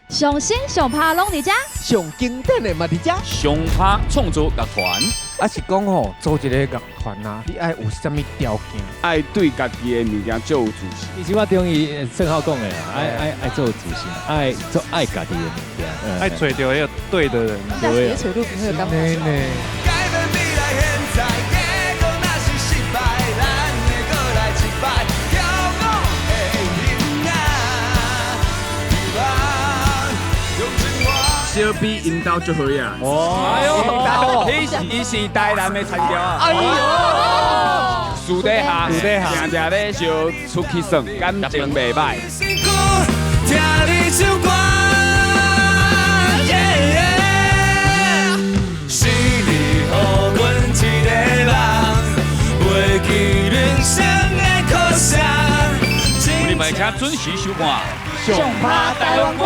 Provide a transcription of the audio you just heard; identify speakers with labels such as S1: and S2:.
S1: 上新上拍攏佇遮，
S2: 上經典的嘛佇遮。
S3: 上拍創作樂團，
S2: 啊是講吼，組一个樂團啊，你愛有啥物條件？
S4: 愛對家己的物件足有自信。
S5: 其實我中意正浩講的，愛愛愛做自信，愛做愛家己的物件，
S6: 愛揣著彼个對的人。
S5: 對。
S1: 揣女朋友感覺。
S7: 改變未來現在，結果若是失敗，咱會閣來一擺，跳舞的囡仔，希望用情話。
S4: 小比𪜶兜足好呀！
S3: 哎呦，伊是台南的田僑仔。哎呦，私底下，
S6: 私底下
S4: 定定咧相出去耍，感情袂歹。
S7: 身軀聽你唱歌，是你予阮一个夢，袂記人生的可惜。
S3: 你們請準時收看。
S2: 上拍台灣歌。